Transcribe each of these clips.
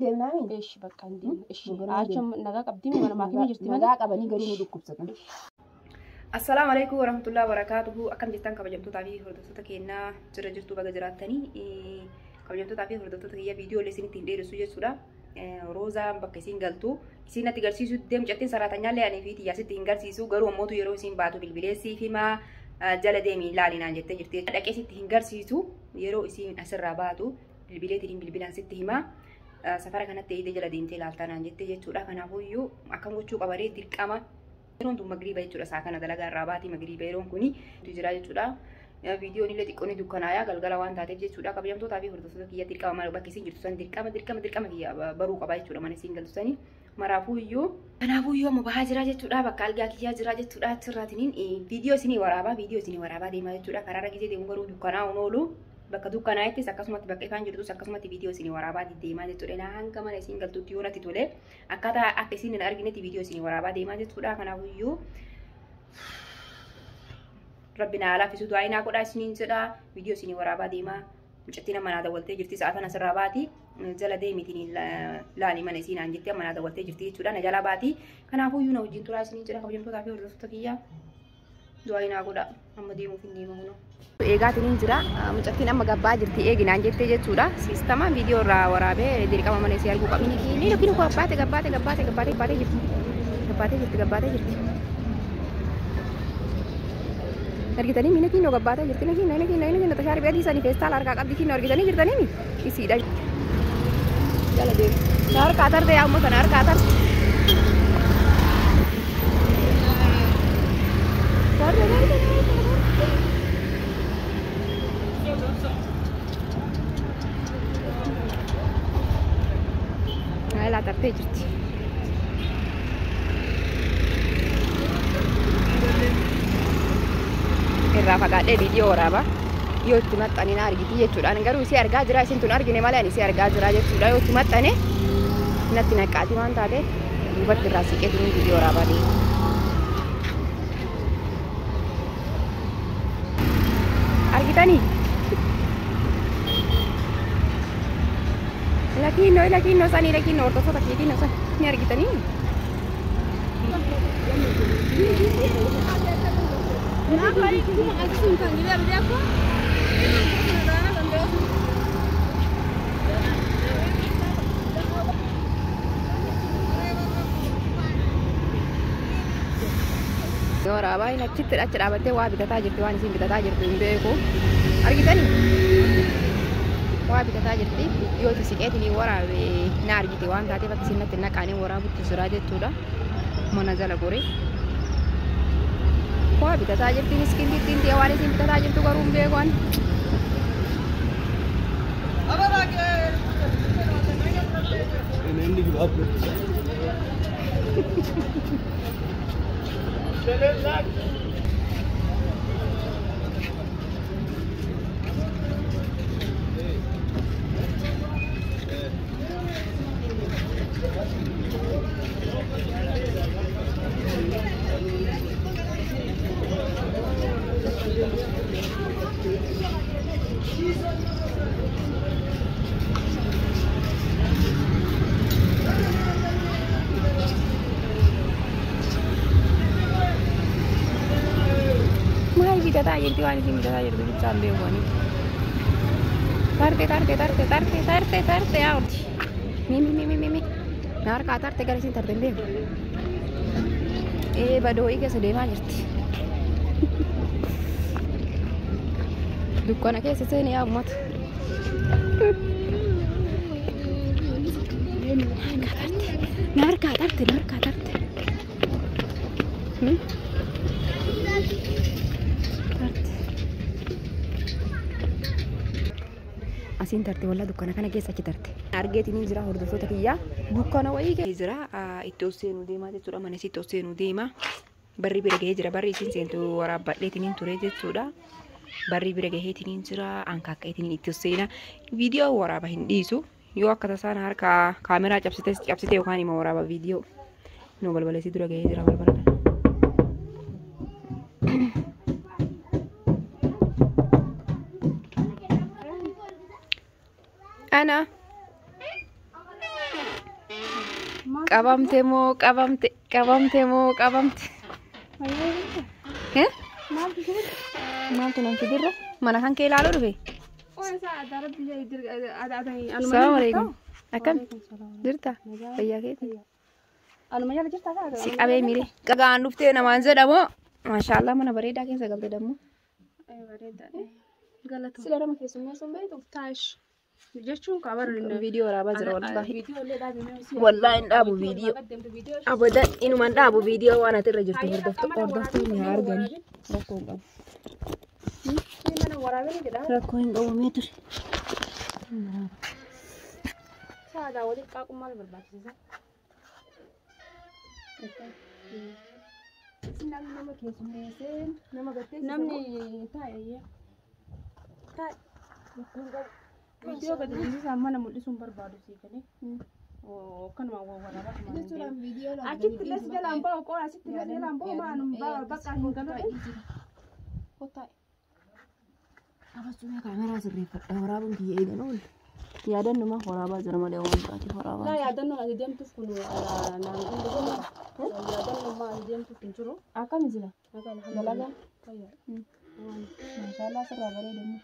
Deemnaami? Eshi bakka hin deemne. Eshi Boqonnaa achum nagaa qabdii mana maakimii jirti malee. Nagaa qabanii garuu nu dhukkubsatan. Assalaamu alaikum warahmatullahi wabarakatuhu. Akkam jirtan kabajamtootaa fi hordoftoota keenyaa jira jirtu baga jiraattanii kabajamtootaa fi hordoftoota kiyya viidiyoo illee isinitti hin dheeressu jechuudha. Roozaan bakka isiin galtu isiin natti garsiisu deemcattiin saraatanyaallee ani fi xiyyaasitti hin garsiisu garuu ammootu yeroo isiin baatu bilbileessii fi maa jala deemii ilaalinaan jettee jirti. Dhaqee sitti hin garsiisu yeroo isiin asirraa baatu bilbileetiin bilbilaan sitti himaa. Safara kanatti eegdee jala deemtee ilaaltaa naan jettee jechuudha. Kanaafuyyuu akkam gochuu qabaree dirqama yeroon tun magriiba jechuudha. Isaa kana dalagaa irraa baatii magriiba yeroon kuni jira jechuudha. Viidiyoon illee xiqqoon dukkanaaya galgala waan taateef jechuudha. Kabajamtootaa fi hordoftoota kiyya dirqama bakka isin jirtu san dirqama dirqama dirqama kiyya baruu qaba jechuudha. Mana isin galtu sani maraafuuyyuu. Kanaafuuyyuu amma bahaa jira jechuudha. Bakka algaa kiyyaa jira jechuudha. Achirraatiniin viidiyoo isinii waraabaa viidiyoo isinii waraabaa deemaa jechuudha. Karaarra gisee deemu garuu dukkanaa oolu. Bakka dukkanaa'ettis akkasumatti bakka ifaan jirtus akkasumatti viidiyoo isinii waraabaa deemaa jechuudha. Naa hanga mana isin galtutti yoo natti tole akkaataa akka isin hin arginetti viidiyoo isinii waraabaa deemaa jechuudha. Kanaafuyyuu rabbi naa laaffisu du'aa inaa godhaa isiniin jedha. Viidiyoo isinii waraabaa deemaa. Mucattiin amma naa dawwaltee jirti sa'a tana sirraa baati. Jala deemitiin laali mana isiin aan jettee amma naa dawwaltee jirti jechuudha. Na jala baati. Kanaafuyyuu na wajjin turaa isiniin jedha kabajamtootaa fi hordoftoota kiyya. Du'aa inaa godhaa amma deemuuf hin deema kunoo. Eegaatiin jira. Mucattiin amma gabbaa jirti eeginaan jettee jechuudha. Siistama viidiyoo irraa waraabee dirqama mana isii arguu qabni. Ni dhukini gabbaate gabbaate gabbaate gabbaate gabbaatee jirti. Gabbaatee jirti gabbaatee jirti. Argitanii mina kiinoo gabbaatee jirti. Mina kiinoo mina kiinoo mina kiinoo tashaari adii sanii feestaala harkaa qabdi kiinoo argitanii jirtanii mi? Isiidha. Jala deemu. Na harkaa tarte yaa uummata na harkaa tarte. Tarte tarte tarte. Haala tartee jirti. Irraa fagaadhee viidiyoo waraabaa. Yoo itti maxxane na argiti jechuudha. Ani garuu isii argaa jira isin tun argine malee ani isii argaa jira jechuudha. Yoo itti maxxane natti naqqaati waan taateef duubatti irraa siqee tuni viidiyoo waraabaa deema. Argitanii? Lakiinoo lakiinoo sanii lakiinoo hordoftoota keetiin san ni argitanii? Waraabaa inni achitti achi dhaabattee waa bitataa jirti waan isin bitataa jirtu hin beeku. Argitanii? Waa bitataa jirti. Yoo itti siqeetiin waraabe na argite waan taateef akka isin natti naqaanii waraabutti jira jechuudha. Mana jala goree. Waa bitataa jirti miskiin ittiin waan isin bitataa jirtu garuu hin beeku ani. Maal bitataa jirti waan isin bitataa jirtu bichaa hin beeku ani. Tarte tarte tarte tarte tarte tarte yaa orti. Mi mi mi mi mi. Na harkaa tarte gara isin tarte hin beeku. Ee badoo'ii keessa deemaa jirti. Dukkana keessa seeni yaa uummata. Na harkaa tarte na harkaa tarte. Tarte. Asiin tarte wallaa dukkana kana keessa achi tarte. Argeetiin jira hordoftoota kiyyaa dukkana wayii keessa jira itti ol seenuu deemaa jechuudha. Mana isitti ol seenuu deema. Barri bira gahee jira. Barri isin seentu waraabbadheetiin ture jechuudha. Barri bira gaheetiin jira. Ankaakkaeetiin itti ol seena. Viidiyoo waraaba hin dhiisu. Yoo akka tasaan harka kaameraa cabsite cabsite yookaan immoo waraaba viidiyoo. Nu balbala isii dura gahee jira balbala kana. Ana. Qabamte moo qabamte? Qabamte moo qabamte? Eh? Maaltu nan fidirra? Mana kan kee ilaaluu dhufe? Salaamu alaikum. Akkam? Jirta? Fayyaa keeti? Anuma jala jirta kaa? Si qabee miire. Qagaan dhuftee namaan jedhamoo? Maashaallah mana bareedaa keessa galte dammoo. Bareedaadha. Galatoom. Sila nama keessummeessuun beektu? Taash. Jechuun kaa bara Viidiyoo waraabaa jira wallaahi. Viidiyoo illee dhaabimee si. Wallaahi hin dhaabu viidiyoo. Abadan inuma hin dhaabu viidiyoo waan ati irra jirtu hordoftoonni haa argani. Rakkoo hin qabu. Mana waraabee jedha. Rakkoo hin qabu mee ture. Saadaa waliin qaaquu maal barbaachisa? Namni nama keessummeessee nama gattee Namni taa'e taa'e. Viidiyoo gadi dhiisisaan mana mul'isuun barbaadu sii galee. Akkanuma waraabaa. Achitti illee si jalaan ba'u qola achitti illee si jalaan ba'u maanum bakka hin galu. Abasuun kaameraa sirreeffadha waraabuun kiyya eegan oolu. Yaadannuma waraabaa jira malee waan biraatiif waraabaa. Laa yaadannoon ati deemtuuf kun naan hin Yaadannoo ati deemtuuf hin jiru. Akkami jira? Dalagaa. Maashaallah sirraa bareedamu.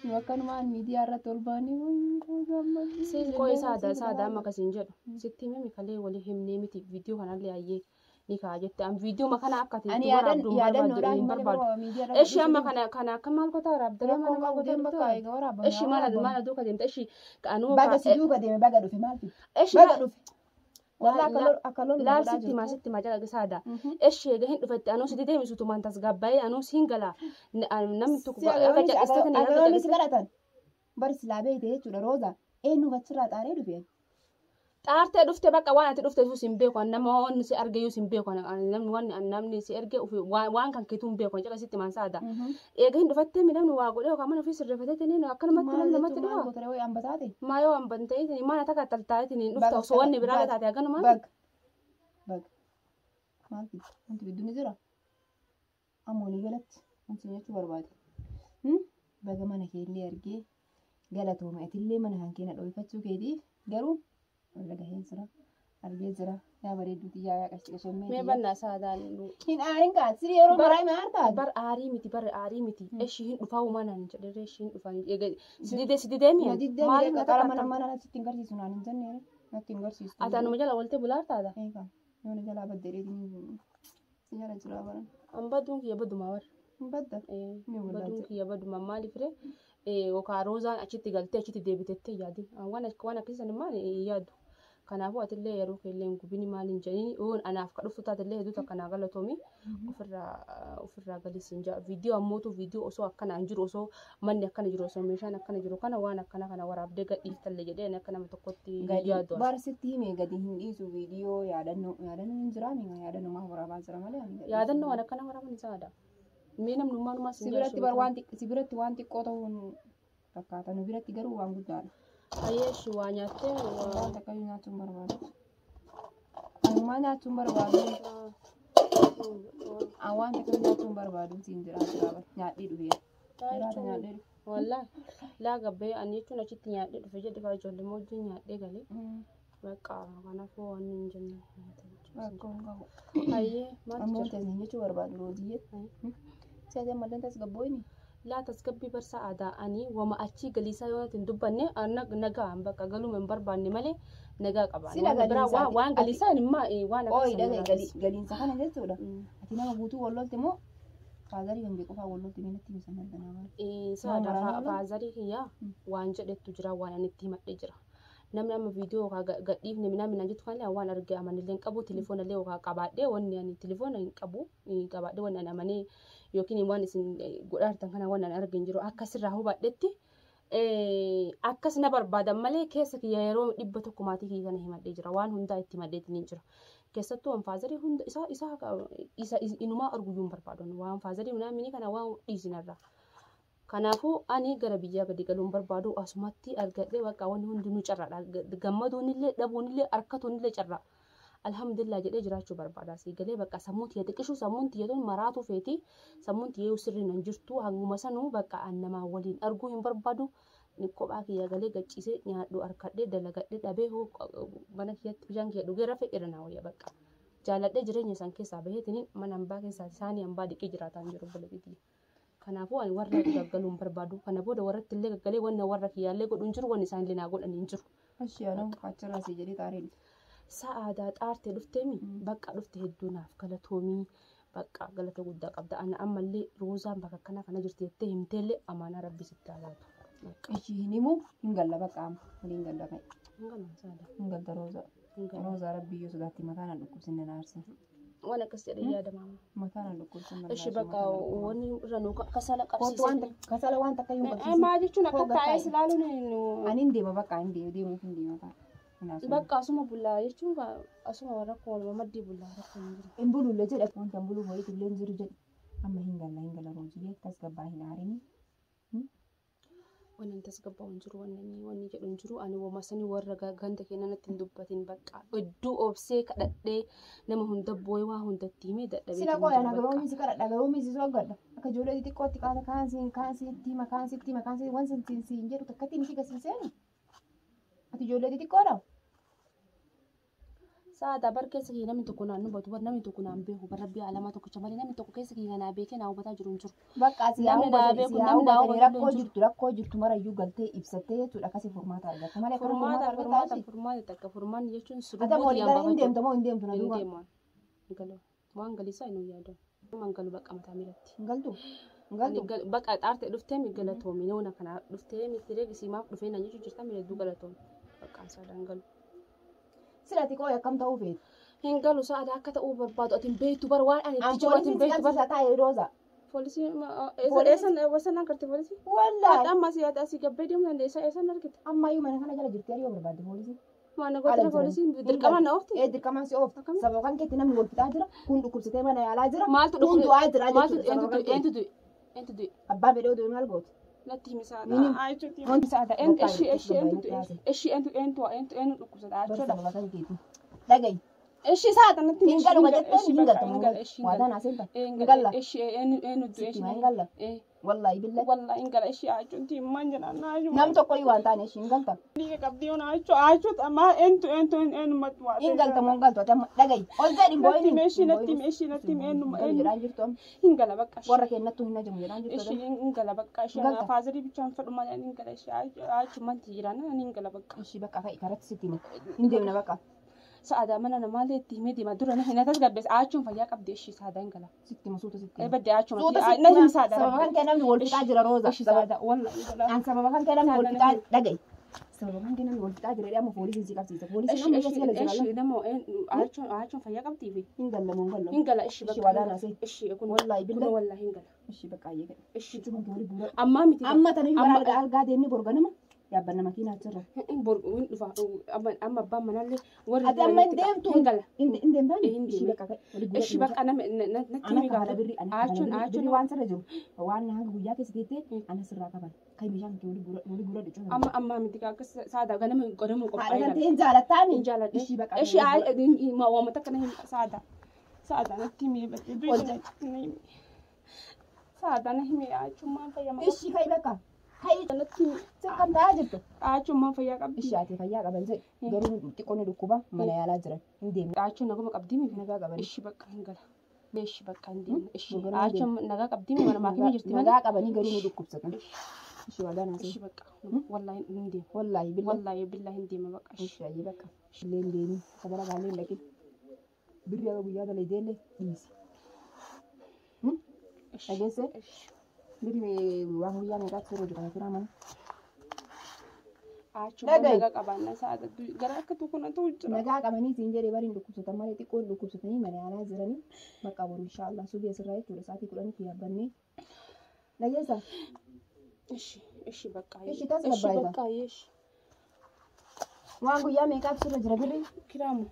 Nu akkanumaan miidiyaa irratti ol baanee Siin qo'ee saadaa saadaa amma akkasiin jedhu. Sitti himame kalee walii himnee miti viidiyoo kanallee hayyee ni ka'a jette. An viidiyoo kana akka ati Ani itti waraabdu hin barbaadu hin barbaadu. yaadannoodhaan Eshi amma kana kana akka maal goota waraabdee Rakkoon qabu deem bakka eega waraabame. Eshi maal maal duuka deemte eshi anuu Baga si duuka deeme baga dhufe maal fide? Eshi Baga dhufe. Wallaa akka lolu laal sitti maa sitti maa jala saada. Eshi eega hin dhufette anuu sitti deemisutu tumaan tasgabbaa'ee anuu siin gala. Namni tokko akka cal'istee tani akka Agaroonni si cal'istee. kadhatan. Bari silaa beeyte jechuudha Rooza. Eenyu achirraa xaaree dhufe? Xaartee dhufte bakka waan ati dhufte hin beeku nama waan si arge iyyuu hin beeku namni waan namni si erge waan kan keetuu hin beeku jedha sitti maan saada. Eega hin dhufattee namni waa godhee yookaan mana ofii sirreeffatee tini akkanumatti namni namatti Maal dhufa. gootare wayi hambataate? Maa yoo hamban ta'e tini maal akka taltaa'e tini dhufta Baga osoo wanni biraa baga taate akkanumaan. Baga. Baga. Maal fide? Wanti fiddu ni jira? Amma walii galatti wanti jechuu barbaade. Baga mana keellee argee galatoome atillee mana kan keenya dhoofachuu keetiif garuu wal gahee jira. Argee jira. Yaa bareedduuti yaa yaa qashqashammee. Mee bannaa saadaan Hin aarin kaa sirrii yeroo maraa hima aartaa? bar aarii miti bar aarii miti eshi hin dhufaa uumanaan jedhee eshi hin dhufaa si didee si didee Na mi'a diddee maaliif miidhagaa na qara mana takkaata mana natti hin garsiisu naan hin jenne natti hin garsiistu. ati anuma jala waltee bulaa taata Eegaa yoo na jalaa baddeereetiin si jala jira baran. an baduun kiyya badumaa bar Hin badda. Ni baduun wallaalcha. kiyya baduma maaliif ree yookaan roozaan achitti galtee achitti deebitettee yaadin waan waan akkasii san maal hin yaadu kanaafuu atillee yeroo keellee hin gubini maal hin jedhini yoon anaaf ka dhuftu taatellee hedduu takka naa galatoomi ofirraa ofirraa galisiin jaa viidiyoo ammootu viidiyoo osoo akkanaan jiru osoo manni akkana jiru osoo meeshaan akkana jiru kana waan akkana kana waraabdee gadhiiftallee jedhee ani akka nama tokkotti Gadi yaadu as. bara sitti hime gadi hin dhiisu viidiyoo yaadannoo yaadannoo hin jiraa mi yaadannoo maaf waraabaa jira malee ani gadi Yaadannoo waan akkana waraaban isaa aadaa. Mee namnummaa numaa Si biratti bar waan si biratti waan xiqqoo ta'uun fakkaata nu biratti garuu waan guddaadha. Ayyeeshi waa nyaattee waa. Waan takka iyyuu nyaachuun barbaadu. Anumaa nyaachuun barbaadu. An waan takka iyyuu nyaachuun barbaadu siin jira jira bar nyaadhee dhufeera. Jiraata nyaadhee dhufe. Wallaahi laa gabbee ani jechuun achitti nyaadhee dhufe jedhe faa ijoollee wajjin nyaadhee galee bakka kanaafuu waan hin jenne nyaata jechuudha. Rakkoo hin qabu. Hayyee maaltu Ammoo jira? wanti jechuu barbaadu rooziyyee. Si'atii ammallee tasgabbooyni. Laa tasgabbii barsaa aadaa ani wama achii galiisaa yoo hin dubbanne nagaa bakka galuma hin barbaanne malee nagaa qaba. Sila Waan biraa galiinsaati. waan galiisaa immaa waan Ooyi akkasii dhagaye galiinsa kana jechuudha. Ati nama guutuu wallolte moo faazarii kan beeku fa'aa wallolte mee natti himsa mallanaa maal? Saada faazarii kiyyaa waan jedhetu jira waan ani itti himadhe jira. Namni amma viidiyoo yookaan gadhiifne minaa minaa jettu kanallee waan arge amanillee hin qabu telefoonallee yookaan qabaadhee wanni ani telefoona hin qabu qabaadhee wanni ani amanee yookiin waan isin godhaa jirtan kana waan ani arge hin jiru akkasirraa hubadhetti akkas na barbaadan malee keessa kiyya yeroo 100 maatii kiyya kana himadhee jira waan hundaa itti himadheetiin hin jira. Keessattuu waan faazarii hunda isa isa isa inumaa arguyyuu hin barbaadu waan faazarii minaa minii kana waan dhiisinarra. Kanaafuu ani gara biyyaa gadi galuun barbaadu asumatti argadhee bakka wanni hundinuu carraadha. Gammaduunillee dhabuunillee harkatuunillee carraa. Alhamdulillah jedhee jiraachuu barbaada. Asii galee bakka sammuun tiyya xiqqishuu sammuun tiyya tun maraatu feeti. Sammuun tiyya sirriin hin jirtu hanguma sanuu bakka an namaa waliin arguu hin barbaadu. Kophaa kiyya galee gacciisee nyaadhu harkadhee dalagadhee dhabee hoo mana kiyyatti bishaan kiyya dhugee rafe irra naa wayya bakka. Jaaladhee jireenya isaan keessaa baheetiniin mana hambaa keessaa isaanii hambaa dhiqee jiraataan jiru obboleettii. Kanaafuu ani warra gaggaluu hin barbaadu. Kana booda warratti illee gaggalee wanna warra kiyyaallee godhu hin jiru wanni isaan illee naa godhan hin jiru. Ashi anoo achirraa si jedhee xaaree dhufe. Sa'aadaa xaartee dhufteemi bakka dhufte hedduu naaf galatoomii bakka galata guddaa qabda. Ana ammallee Roozaan bakka akkana kana jirti jettee himteellee amaanaa rabbi sitti haa laatu. Ishii hin himu hin galla bakka amma waliin galla ka'e. Hin galan saada. Hin galta Roozaa. Hin galan. Roozaa rabbi yoo sodaatti mataa na dhukkubsin na aarsin. Waan akkas jedhee yaadama. Mataa na dhukkubsin. Ishi bakka wanni irra nu kasala Kootu waan qabsiisee. kasala waan takka hin qabsiisin. Maa jechuun akka Hooga taa'ee taa'e. si ilaaluun Ani hin deema bakka hin deema deemuuf hin deema ta'a. Bakka asuma bullaa jechuun asuma warra kooluma maddii bullaa rakkoo hin jiru. Hin bululle jedhe wanta hin buluuf wayiitu illee hin jiru jedhe. Amma hin galla hin galla Rooziyee tasgabbaa hin aarini. Wannan tasgabbaa hin jiru wanni jedhu hin jiru ani woma sanii warra ganda keenya natti hin dubbatin bakka hedduu obsee kadhadhee nama hunda boo'ee waa hundatti himee dadhabee. Sila qoya na garuu misi kadhadha garuu misi soo gadha. Akka ijoollee xixiqqootti qaata kaan siin kaan sitti hima kaan sitti hima kaan sitti waan siin siin jedhu takkatti miti gasiiseeni. Ati ijoollee xixiqqoodha. Sa'aadaa bar keessa kiyya namni tokko naan hubatu bar namni tokko naan beeku bar rabbii alamaa tokkicha malee namni tokko keessa kiyya naa beekee naa hubataa jiru hin jiru. Bakka si haa Namni naa hubatani beeku si haa namni naa hubatani hubatu rakkoo hin jiru. jirtu rakkoo jirtu marayyuu galtee ibsattee jechuudha akkasii furmaata argatta malee akkana furmaata Furmaata argatta furmaata achi. furmaata takka furmaanni jechuun Ati amma surubuuti walii yaan gara hin baafachuu. deemtu moo hin deemtu na Hin duuba? deemu hin galu waan galisaa hin yaadu. Waan galu bakka mataa miilatti. Hin galtu? Hin galtu? Bakka xaartee dhuftee mi galatoomi nama kana dhuftee miti reegisi maaf dhufee naan jechuun jirta mi hedduu galatoomi. Bakka ansaadhaan galu. Sila ati qooyi akkam ta'uu feeti? Hin galu sa'aadaa akka ta'uu barbaadu ati hin beektu bar waan ani An itti jiru ati hin poolisiin si beektu bar. qabsiisa taa'e Rooza. Poolisii Poolisiin eessan wasan agartee poolisii? Wallaahi. Amma asii asii gabbee deemuu dandeessa eessan argite? Ammayyuu mana kana jala jirti yoo barbaadde poolisiin. Maana Ala gootara jiran. poolisiin Hin dirqama galtu. na oofti? Ee dirqamaan si oofti. Akkamitti? Sababa kan keetti namni wal fixaa jira. Kun dhukkubsatee mana yaalaa jira. Maaltu Kun dhukkube? du'aa jira Maaltu jechuudha eentu sababa kan du'e? keetti. Eentu du'e? Eentu du'e? Abbaa fedhee oduu maal gootu? Natti himi Mini. sa'aadaa. Aayichuuti. Wanti Sa'aadaa eentu bakka ishii ishii eentu tasgabbaa'ee du'e? taase. Ishii eentu eentu eentu eentu dhukkubsata Bar aayichuudha. sababa kan keeti. Dhaga'i. Ishii sa'aadaa natti himi Hin ishii galu hin gala jetteen ishii hin bakka galtu hin moo gala ishii hin waadaa gala. naa seenta. Hin Hin gala galla. ishii eenyu eenyu du'e Sitti ishii himaa hin galla. ee Wallaahi billahi. wallahi hin gala ishii aayichuuti maal jedhaan aayichuu Nam tokko iyyuu waan taane ishii hin galta. dhiiga qabdii ona aayichuu aayichuuti maal eentu eentu eenyumatti waa Hin galta moo hin galtu ati amma dhaga'i. Ol jedhi hin Natti boo'ini. himi ishii Hin natti boo'ini. himi ishii natti himi eenyuma Hin galu eenyu jedhaan jirtu amma. hin gala bakka ishii. Warra kennattuu hin ajamu jedhaan jirtu Ishii ati. hin gala bakka ishii Hin galta. faazarii bichaan fedhu malee hin gala ishii aayichumanti jiraan hin gala bakka. Ishii bakka ka'i karatti sitti hima. Hin deemna bakka. Sa'aadaa mana namaallee itti himee deema dura na hin tasgabbeessa aayichuun fayyaa qabdi ishii sa'aadaa hin gala. Sitti hima suuta sitti hima. Badde Suuta aayichumatti sitti na hima. himi sa'aadaa Sababa kan rabbi. kee namni wal fixaa jira Rooza. Ishii Sababa sa'aadaa wallahi gala. an sababa kan kee namni wal Sa'aadaa fixaa dhaga'i. Sababa kan kee namni wal fixaa jira jedhee amma poolisiin si qabsiisa. Poolisiin amma biyya si jala jira. Ishii nama aayichuun fayyaa qabdii fi Hin galla moo hin gallu? hin gala ishii Ishii bakka waadaa naa seenti. ishii kun Wallaahi kun billahi. wallahi hin gala. Ishii bakka ayyee kadhe. Ishii Jechuun kan kee walii bu'uura. ammaa miti Amma tana iyyuu amma algaa algaa deemni borganama yaabbanna makiinaa achirra. hin dhufa amma abbaan manaallee warri Ati amma hin deemtu. hin gala. Hin deemtaani? Hin Ishii deeme. bakka ka'e walii bu'uura. Ishii bakka nama natti Ana himi kafala gaafata. birri ana kafala Aachuun birri aachuun birri waan sirra jiru waan hanga guyyaa keessa teettee ana sirraa qaban kan meeshaan kee walii bu'uura walii bu'uura jechuudha. amma amma miti akka saadaa ganama ganama Haadha qophaa'ee kan gala. ta'e hin jaalattaami. Hin jaaladhe. Ishii bakka Ishii walii bu'uura. waamata akkana hin saadaa. Saadaa natti himi badde Ol natti himi. Saadaa na himi aachuun maal fayyaa maqaa. Ishii ka'i bakka ka'i Natti himi kan ta'aa jirtu. aachuun maal fayyaa qabdi. Ishii ati fayyaa qaban jedhe garuu xiqqoon ni dhukkuba mana yaalaa jiran hin deemne. Aachuun naguma qabdii miti. Nagaa qaban. Ishii bakka hin gala. Ishii bakka hin deemne. Ishii Goganaa hin aachuun nagaa qabdii miti mana maakimii jirti malee. Nagaa qabanii garuu ni dhukkubsatan. Ishii waadaa naa Ishii seenti. bakka wallahi hin deema. Wallaahi billahi. Wallahi billahi hin deema bakka ishii. Ishii ayyee bakka. Illee hin deemin. Sabara baallee hin dhaqin. Birri haga guyyaa galee deelle dhiisi. Ishii. Dhageessee? Ishii. Birri waan guyyaa meeqaatti sirra jira firaa mana. Aachuun Dhaga'i. nagaa qabaannaa sa'a gara akka tokko jira. Nagaa qabanii siin jedhee bariin dhukkubsatan malee xiqqoon dhukkubsatanii mana yaalaa jiranii bakka boru inshaallah subii asirraa jechuudha sa'aatii 10tti yaabbannee. Dhageessaa? Ishii ishii bakka Ishii ishii tasgabbaa'ita. bakka ishii. Waan guyyaa meeqaatti sirra jira birri? Kiraamu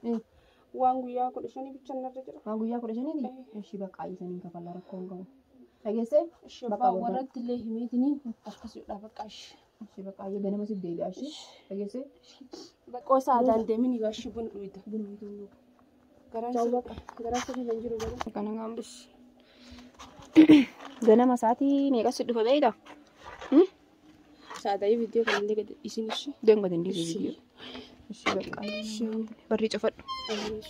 waan guyyaa 15 bicha narra jira. Waan guyyaa 15ti? Ishii bakka ayyisaniin kafalla rakkoo hin qabu. Dhageessee? Ishii Bakka abbaa boru. warratti illee himeetiniin akkasii bakka ishii. Ishii bakka ayyee ganama siif deebi'a ishii. Dhageessee? Baqqoo saadaan deemin egaa ishii buna dhuyda. Buna bituu. Garaan Ciao sirri bakka. garaan sirri hin jiru garuu. Kana gaambis. Ganama sa'aatii meeqas dhufa beektaa? Saadayii viidiyoo kanallee gadi isin ishee. Deemu gadi hin dhiisu viidiyoo. Ishee bakka barrii cufadhu.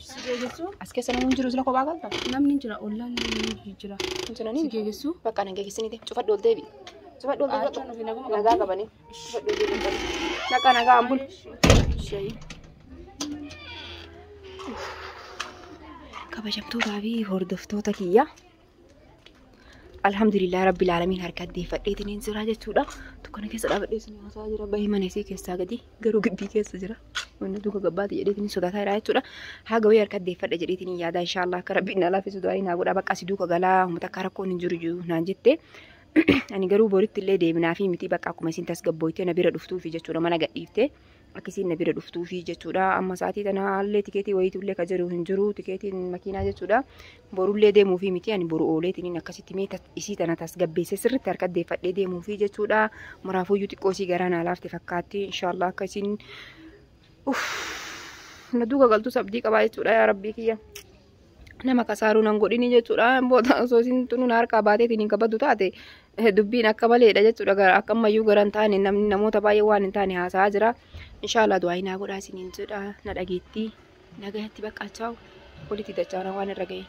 Si geeggessu As keessa namni hin jiru sila kophaa galta. namni hin jira ollaan ni jira. Hin jiranii? Si geeggessu. Bakka nan geeggessinite cufadhu ol deebi. Cufadhu ol deebi. Achuun ofii naguma Nagaa qabanii. Cufadhu ol deebi. Bakka nagaa ambul. Ishee. Kabajamtootaa fi hordoftoota kiyya. Alhamdulillah rabbil aalamiin harka addeeffadheetiin hin jira jechuudha. Tokko keessa dhaabadhee isin haasaa jira. Bahee mana isii keessaa gadi garuu gibbii keessa jira. Wanni duuka gabbaati jedheetiin sodaataa jira jechuudha. Haga wayii harka addeeffadha jedheetiin hin yaada inshaallah akka rabbiin na laaffisu du'aa naa godha bakka asii duuka galaa uummata akka rakkoon hin jiru jiru naan jette. Ani garuu boritti illee deeminaa fi miti bakka akkuma isin tasgabbooytee na bira dhuftuufi jechuudha mana gadhiiftee. Akkasiin na bira dhuftuufi jechuudha. Amma sa'aatii tanaallee tikeetii wayiitullee ka jiru hin jiru tikeetiin makiinaa jechuudha. Borullee deemuufi miti ani boru ooleetiin akkasitti mee isii tana tasgabbeessee sirriitti harka deeffadhee deemuufi jechuudha. Maraafuyyuu xiqqoo isii garaa naa laafte fakkaatti inshaallah akka isiin na duuka galtus abdii qabaa jechuudha yaa rabbii kiyya. Nama kasaaruu nan godhini jechuudha. Booda osoo isin tunuun harkaa baateetiin hin kabaddu taate dubbiin akka maleedha jechuudha. Akka ammayyuu gara hin taane namni namoota baay'ee waan hin taane haasa'aa jira. Inshaallah du'aa naa godhaa isiniin jedha na dhageettii nagayatti baqqaachaa walitti dachaana waan irra ga'e.